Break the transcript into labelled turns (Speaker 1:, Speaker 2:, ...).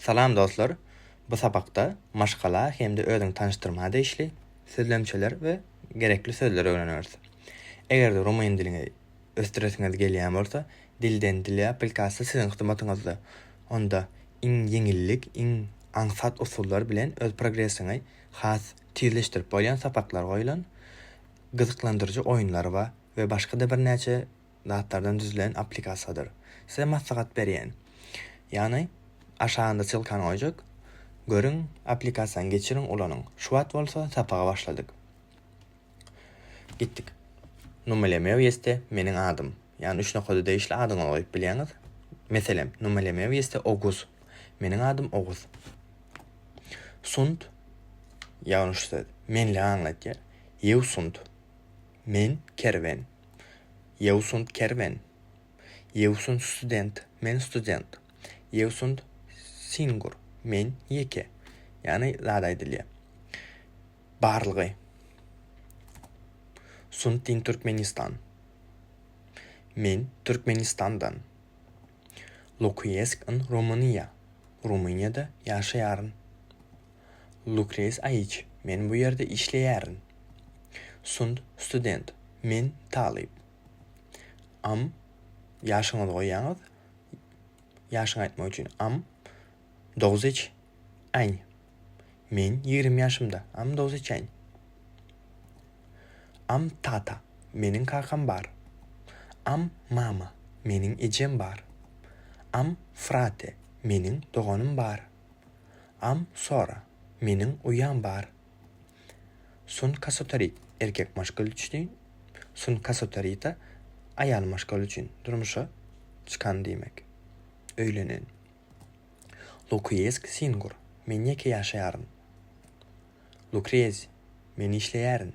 Speaker 1: Salam dostlar! Bu sapakda maşgala hem-de özüňi tanyşdyrma degişli sözlemçeler we gerekli sözleri öwreneris. Eger-de rumyn dilini ösdüresiňiz gelýän bolsa, Dilden dile aplikasiýasy siziň hyzmatyňyzda. Onda iň ýeňillik, iň aňsat usullar bilen öz progresiňi has tizleşdirip bolýan sapaklar goýlan, gyzyklandyryjy oýunlar bar we başga-da birnäçe zatlardan düzülen aplikasiýadyr. Size maslahat berýän. Ýagny aşagynda ssylkany goýjak. Görüň, aplikasiýany geçiriň, ulanyň. Şu wagt bolsa sapaga başladyk. Gitdik. Numele meu este meniň adym. Ýagny üç nokada degişli adyňyzy goýup bilýäňiz. Meselem, numele meu este Oguz. Meniň adym Oguz. Sunt ýagny şu söz menligi aňladýar. Eu sunt. Men kerwen. Eu sunt kerwen. Eu sunt student. Men student. Eu sunt singur. Men ýeke. Ýagny zat aýdylýar. Barlygy. Sunt din Türkmenistan. Men Türkmenistandan. Locuiesc în România. Rumyniýada ýaşaýaryn. Lucrez aici. Men bu ýerde işleýärin. Sunt student. Men talyp. Am, ýaşyňyzy goýýaňyz. Ýaşyňy aýtmak üçin am doguzec aň. Men 20 ýaşymda. Am doguzec aň. Am tata. Meniň kakam bar. Am mama. Meniň ejem bar. Am frate. Meniň doganym bar. Am sora. Meniň uýam bar. Sun kasotorit, erkek maşgala üçin, sun kasotorita, aýal maşgala üçin, durmuşa çykan diýmek, öýlenen. Lokuesk singur, men ýeke ýaşaýaryn. Lukrez, men işleýärin.